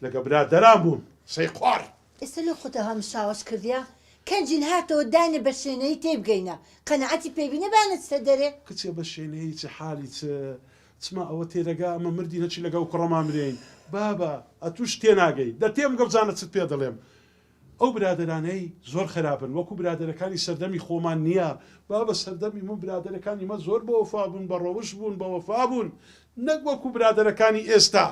لەگە برادەران بوون سەی قوار. ئێستا لۆ خۆت ئەوها مشاوەش کردیە کەنجین هاتەوە دانێ بە شێنەیی تێی بگەینە قەناعەتی پێ بینە با نەچتە دەرێ. کچێ بە شێنەیی چ حالی چ چما ئەوە تێدەگا ئەمە مردین هەچی لەگە ئەو کوڕەمان مرێین بابە ئەتوش تێناگەی دە تێمگە بزانە چت پێ دەڵێم ئەو برادەرانەی زۆر خراپن وەکو برادەرەکانی سەردەمی خۆمان نیە بابە سەردەمی من برادەرەکانی مە زۆر بەوەفا بوون بە ڕەوشت بوون بەوەفا بوون نەک وەکو برادەرەکانی ئێستا.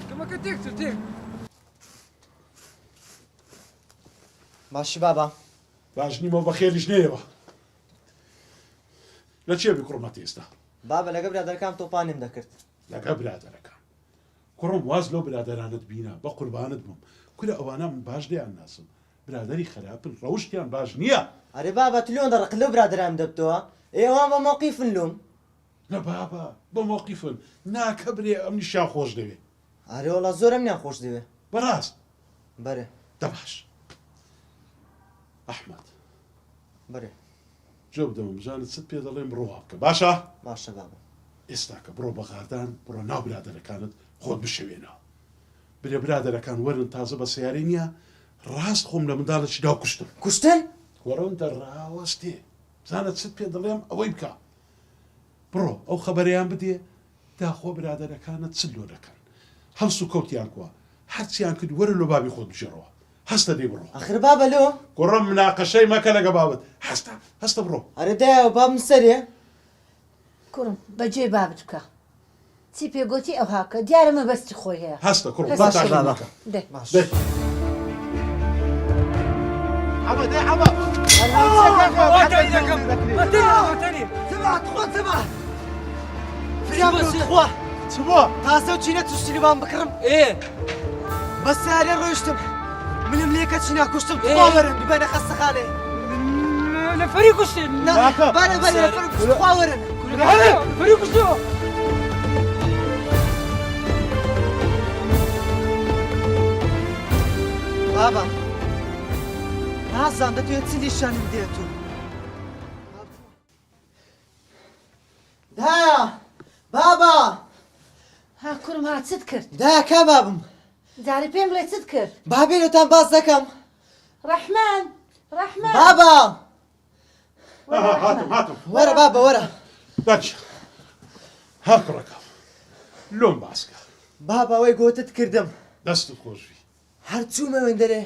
کەمەکە تێک چوو تێک. باشی بابا. باش نیمەو بەخێریش نەیەوە. لە چێ بی کوڕم هەتە ئێستا؟ بابە لەگە برادەرەکان تۆپانیم دەکرد. لەگە برادەرەکان. کوڕم واز لەو برادەرانەت بینە بەقوربانت بم کورە ئەوانە من باش دەیان ناسم برادەری خراپن ڕەوشتیان باش نیە. ئەرێ بابە تو لۆندە ڕقت لەو برادەرانم دەبتەوە ئێ ئەوان بە مەوقیفن لۆم. نە بابە بە مەوقیفن نا کەبرێ ئەمنیشیان خۆش دەوێ. ئەرێ وەڵا زۆر ئەمنیان خۆش دەوێ. بەڕاست. بەرێ. دە باش ئەحمەد. بەرێ. جوێ بدەمە بزانە چت پێ دەڵێم بڕۆ وا بکە باشە؟ باشە بابە. ئێستاکە بڕۆ بە غاردان بڕۆ ناو برادەرەکانت خۆت بشێوێنەوە برێ برادەرەکان وەرن تازە بە سەیارەی نیە ڕاست خۆم لە منداڵێکی داو کوشتم. کوشتن؟ وەرن دە ڕاوەستێ بزانە چت پێ دەڵێم ئەوەی بکە بڕۆ ئەو خەبەرەیان بدێ داخۆ برادەرەکانت چ لۆ دەکەن هەڵس و کەوتیان کوا هەرچیان کرد وەرە لۆ بابی خۆت بگێڕەوە هەستە دەی بڕۆ. ئەخر بابە لۆ؟ کوڕم مناقەشەی مەکە لەگە بابت هەستە هەستە بڕۆ. ئەرێ دایە بابم سەرێ. کوڕم بەجێ بابت بکە چی پێ گۆتی ئەوها بکە دیارە مەبەستی خۆی هەیە. هەستە کوڕم با باشە تاقی بابە. مەکە. دەی. باش. دەی. حەمە دەی حەمە. چ بووە؟ تازە و چینە تو سلیوان بکڕم ئێ بە سارێ ڕۆیشتم ملم لێکە چینا کوشتم تخوا وەرن ببەنە خەستەخانێ نەفەری کوشتن بەرە بەرە نەفەری کوشت تخوا وەرن فەری کوشتەوە بابا نازان دەتوێت چ نیشانم دێت و دایە بابا ها کوڕم ها چت کرد؟ دایە کا بابم؟ جارێ پێم بڵێ چت کرد؟ با بێنەتان باس دەکەم. ڕەحمان ڕەحمان بابا وەرە هاتم هاتم وەرە بابە وەرە. داچ ها کوڕەکەم لۆم باس کە. بابا ئەوەی گۆتت کردم. دەستت خۆش بی. هەر چوومە وێندەرێ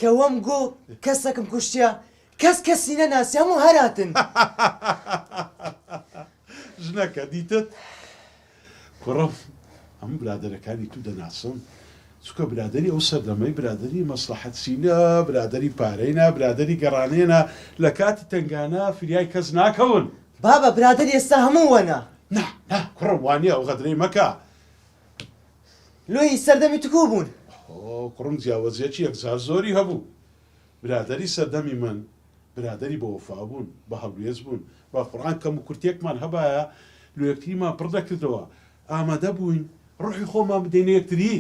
کە وەم گۆ کەسەکم کوشتیە کەس کەسی نەناسی هەموو هەراتن. ژنەکە دیتت کوڕم هەموو برادەرەکانی تو دەناسم چونکە برادەری ئەو سەردەمەی برادەری مەسڵەحەتچینە برادەری پارەینە برادەری گەڕانێنە لە کاتی تەنگانە فریای کەس ناکەون. بابە برادەری ئێستا هەموو وەنە. نا نا کوڕم وانیە ئەو غەدرەی مەکە. لۆ هی سەردەمی تو کو بوون؟ ئۆ کوڕم جیاوەزیەکی یەکجار زۆری هەبوو برادەری سەردەمی من برادەری بە وەفا بوون بە هەڵوێست بوون بە قوڕان کەم و کورتیەکمان هەبایە لۆ یەکتریمان پڕ دەکردەوە ئامادە بووین ڕۆحی خۆمان بدەینە یەکتری.